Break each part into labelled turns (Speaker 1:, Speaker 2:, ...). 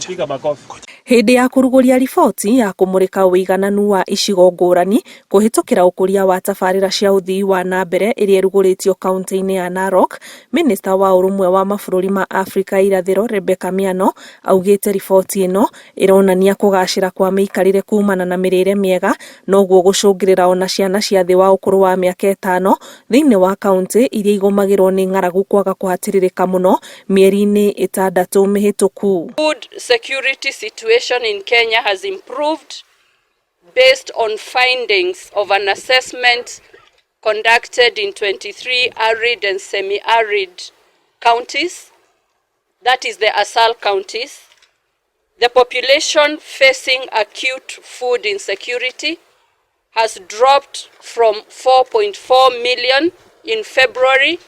Speaker 1: Tunapiga makofi.
Speaker 2: Hĩndĩ ya kũrugũria riboti ya kũmũrĩka ũigananu wa icigo ngũrani kũhĩtũkĩra ũkũria wa tabarĩra cia ũthii wa na mbere ĩrĩa ĩrugũrĩtio kauntĩ-inĩ ya Narok, Minista wa ũrũmwe wa mabũrũri ma Afrika ya irathĩro Rebecca Miano augĩte riboti ĩno ĩronania kũgacĩra kwa mĩikarĩre kumana na mĩrĩre mĩega noguo gũcũngĩrĩra ona ciana cia thĩ wa ũkũrũ wa mĩaka 5 thĩinĩ wa kauntĩ iria igũmagĩrwo nĩ ng'aragu kwaga kũhatĩrĩrĩka mũno mĩeri-inĩ 6 mĩhĩtũku.
Speaker 3: Food security situation in Kenya has improved based on findings of an assessment conducted in 23 arid and semi-arid counties, that is the ASAL counties. The population facing acute food insecurity has dropped from 4.4 million in February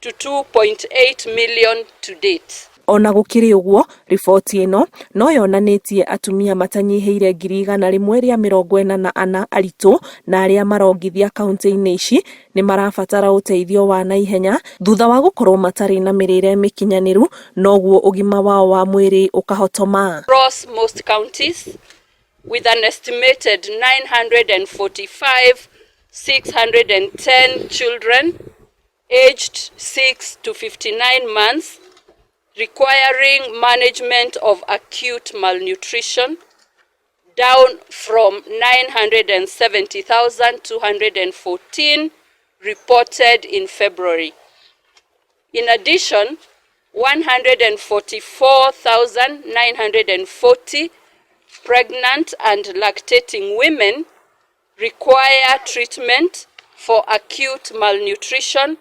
Speaker 3: to 2.8 million to date.
Speaker 2: Ona gũkĩrĩ ũguo, riboti ĩno no yonanĩtie atumia matanyihĩire 144,000 aritũ na arĩa marongithia kaunti-inĩ ici nĩ marabatara ũteithio wa naihenya thutha wa gũkorwo matarĩ na mĩrĩre mĩkinyanĩru noguo ũgima wao wa mwĩrĩ ũkahotoma.
Speaker 3: Across most counties, with an estimated 945,610 children aged 6 to 59 months requiring management of acute malnutrition, down from 970,214 reported in February. In addition, 144,940 pregnant and lactating women require treatment for acute malnutrition,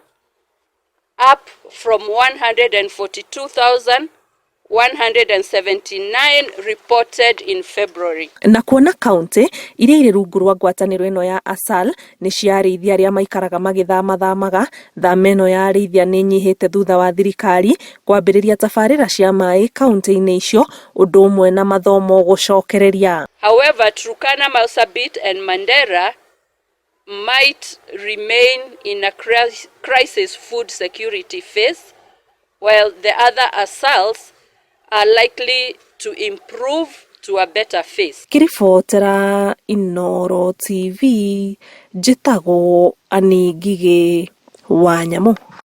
Speaker 3: up from 142,179 reported in February.
Speaker 2: Na kuona kaunti iria irĩ rungu rwa ngwatanĩro ĩno ya ASAL nĩ cia arĩithia arĩa maikaraga magĩthamathamaga, thama ĩno ya arĩithia nĩ ĩnyihĩte thutha wa thirikari kwambĩrĩria tabarĩra cia maĩ kaunti-inĩ icio ũndũ ũmwe na mathomo gũcokereria.
Speaker 3: However, Turkana, Marsabit and Mandera might remain in a crisis food security phase, while the other ASALs are likely to improve to a better phase.
Speaker 2: Ngĩribotera Inooro TV, njĩtagwo Annie Ngigĩ wa Nyamũ.